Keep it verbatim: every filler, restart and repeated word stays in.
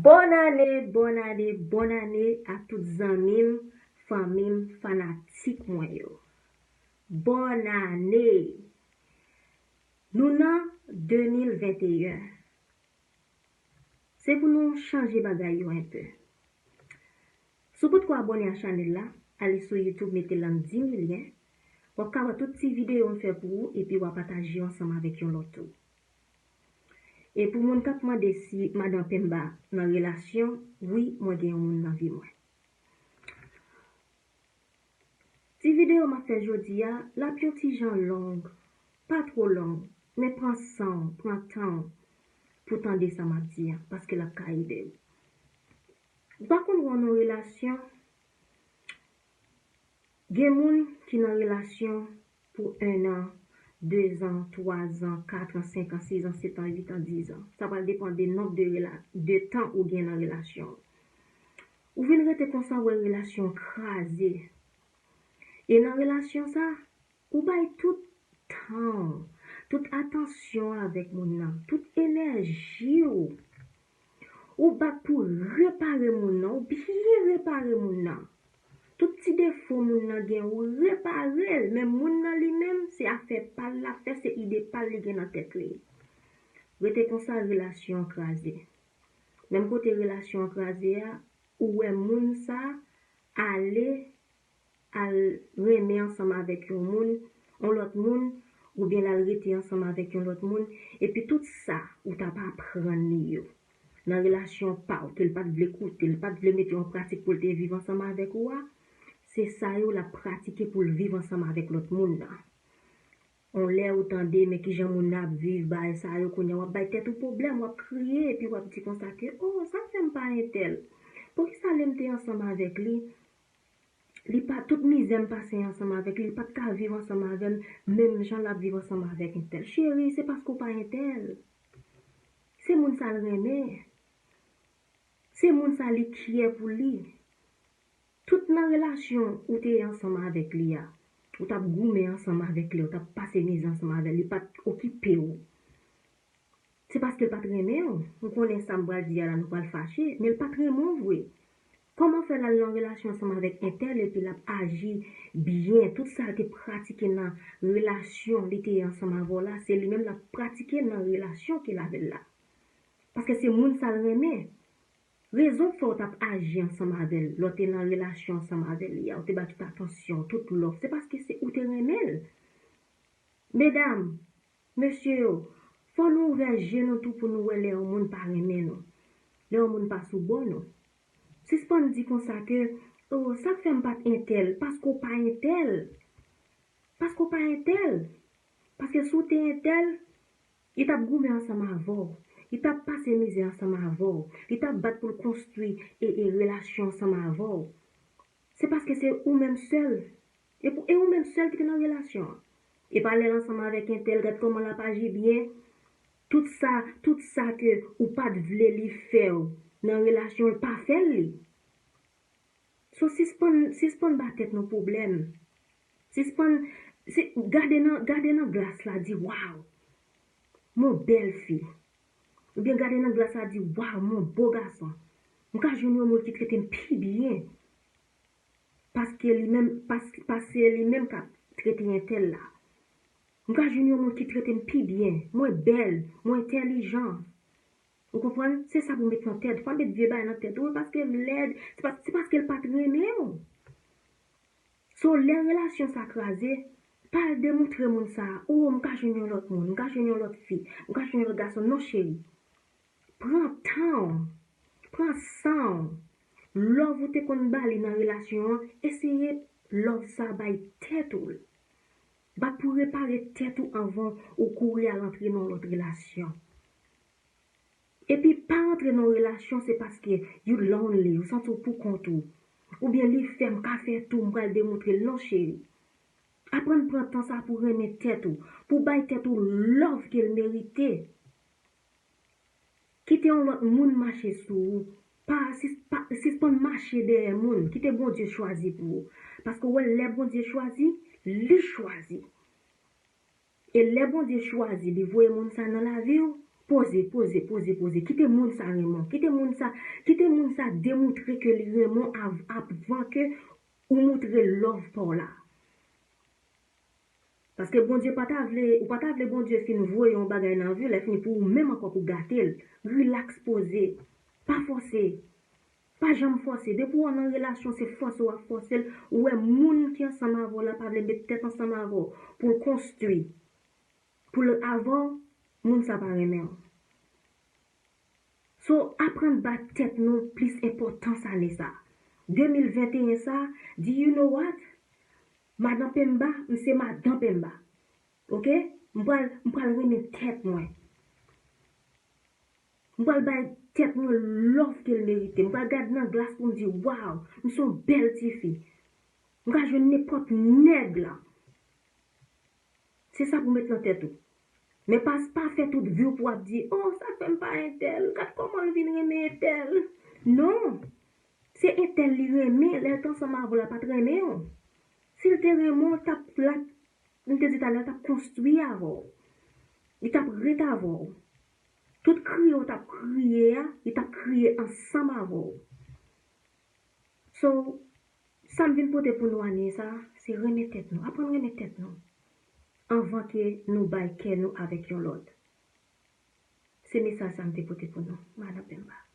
Bòn ane, bòn ane, bòn ane a tout zanmi m, fanmi m, fanatik mwen yo. Bòn ane! Nou nan de mil venteyen. Se pou nou chanje bagay yo enpe. Si w potko abòne a chanèl la, ale sou YouTube, mete Landy Milien. W ap ka wè tout ti videyo m fè pou ou, epi w a pataje yo ansanm avèk yon lòt tou. E pou moun k ap mande si Madan Pemba nan relasyon, wi, mwen gen yon moun nan vi mwen. Ti videyo m ap fè jodi a, l ap yon ti jan long, pa twò long, men pran san w, pran tan w pou tande sa m ap di a, paske l ap ka ede w. Ou pa konn wè w nan relasyon, gen moun ki nan relasyon pou en an, de zan, twa zan, kat an, senk an, sis an, sèt an, uit an, diz an. Sa pral depann de nonb de rela-, de tan ou gen nan relasyon. Ou vin rete konsa, w wè relasyon an kraze. E nan relasyon sa, ou bay tout tan w, tout atansyon w avèk moun nan, tout enèji w. Ou bat pou repare moun nan, ou byen repare moun nan. Tout ti defo moun nan gen, ou repare l, men moun nan li menm, se afè pa l l ap fè, se ide pa l li gen nan tèt li. Rete konsa, relasyon an kraze. Menm kote relasyon an kraze a, ou wè moun sa ale al renmen ansanm avèk yon moun, yon lòt moun, oubyen l al rete ansanm avèk yon lòt moun, epi tout sa ou t ap aprann li yo nan relasyon pa w, ke l pa t vle koute, l pa t vle mete an pratik pou l te viv ansanm avèk ou a, se sa yo l ap pratike pou l viv ansanm avèk lòt moun nan. On lè ou tande, men kijan moun nan ap viv, bagay sa yo, kounye a w ap bay tèt ou pwoblèm, w ap kriye, epi w ap di konsa ke, oh, sa k fè m pa entèl? Poukisa lè m te ansanm avèk li, li pa, tout mizè m pase ansanm avèk li, li pa t ka viv ansanm avè m, menm jan l ap viv ansanm avèk entèl? Cheri, se paske w pa entèl. Se moun sa l renmen. Se moun sa li kyè pou li. Tout nan relasyon ou te ye ansanm avèk li a, ou t ap goumen ansanm avèk li, ou t ap pase mizè ansanm avè l, li pa t okipe w. Se paske l pa t renmen w. M konnen sa m pral di a la, nou pral fache, men l pa t renmen w vre. Kòman fè l al nan relasyon ansanm avèk entèl epi l ap aji byen? Tout sa l te pratike nan relasyon li te ye ansanm avè w la, se li menm l ap pratike nan relasyon ke l avè l la. Paske se moun sa l renmen. Rezon k fè w t ap aji ansanm avè l, lè w te nan relasyon ansanm avè li a, ou te ba tout atansyon, tout love, se paske se ou te renmen l. Medam, mesye yo, fò nou ouvè je nou tou pou nou wè lè yon moun pa renmen nou, lè yon moun pa sou bò nou. Sispann di konsa ke, oh, sa k fè m pa t entèl, paske w pa entèl. Paske w pa entèl. Paske si w te entèl, li t ap goumen ansanm avè w. Li t ap pase mizè ansanm avè w. Li t ap bat pou l konstwi e, e relasyon ansanm avè w. Se paske se ou menm sèl. E pou, e ou menm sèl ki te nan relasyon an. E pa lè l ansanm avèk entèl, gad kòman l ap aji byen. Tout sa, tout sa ke ou pa t vle li fè w nan relasyon, l pa fè l li. So, sispann, sispann ba tèt nou pwoblèm. Sispann, si, gade nan, gade nan glas la, di, waw, mon bèl fi. Oubyen gade nan glas la, di, waw, mon bo gason. M ka jwenn yon moun ki trete m pi byen. Paske li menm, pas, pase li menm k ap trete entèl la. M ka jwenn yon moun ki trete m pi byen. Mwen bèl, mwen entèlijan. Ou konprann? Se sa pou met nan tèt. Fò met vye bagay nan tèt ou, paske m lèd, se pa, se paske l pa t renmen w. So, lè relasyon sa kraze, pa al demontre moun sa, oh, m ka jwenn yon lòt moun, m ka jwenn yon lòt fi, m ka jwenn yon lòt gason. Non, cheri. Pran tan w, pran san w. Love ou te konn ba li nan relasyon an, eseye love sa bay tèt ou l. Bat pou repare tèt ou anvan ou kouri al antre nan yon lòt relasyon. Epi pa antre nan yon relasyon se paske you lonely, ou santi w pou kont ou. Oubyen li fè m ka fè tou, m pral demontre l. Non, cheri. Aprann pran tan sa pou renmen tèt ou, pou bay tèt ou love ke l merite. Kite yon lòt moun mache sou ou. Pa, sis, pa, sispann mache dèyè moun. Kite Bondye chwazi pou ou. Paske w wè lè Bondye chwazi, li chwazi. E lè Bondye chwazi, li voye moun sa nan lavi w, Poze, poze, poze, poze. Kite moun sa renmen w. Kite moun sa, kite moun sa demontre ke li renmen w av- avan ke ou montre love pa w la. Paske Bondye pa ta vle, ou pa ta vle Bondye fin voye yon bagay nan vi w, lè fini pou ou menm ankò pou gate l. Rilaks, poze. Pa fòse. Pa janm fòse. Depi w nan relasyon, se fòse w ap fòse l. Ou wè moun ki ansanm avè w la pa vle met tèt ansanm avè w pou l konstwi. Pou l avè w, moun sa pa renmen w. So, aprann ba tèt nou plis enpòtans ane sa. De mil venteyen sa, di, you know what? Madan Pemba, m se madan Pemba. Oke? M pral, m pral renmen tèt mwen. M pral bay tèt mwen love ke l merite. M pral gad nan glas pou m di, waw, m se yon bèl tifi. M ka jwenn nenpòt nèg la. Se sa pou met nan tèt ou. Men pa, pa fè tout vi w pou w ap di, oh, sa fè m pa entèl. Gad kòman l vin renmen entèl. Non. Se entèl li renmen, lè l t ansanm avè w la, pa t renmen w. Si l te renmen w, l t ap la, m te di talè, l t ap konstwi avè w. Li t ap ret avè w. Tout kriye w t ap kriye a, li t ap kriye ansanm avè w. So, sa m vin pote pou nou ane sa, se renmen tèt nou. Aprann renmen tèt nou. Anvan ke nou bay kè nou avèk yon lòt. Se mesaj sa m te pote pou nou. Madan Pemba.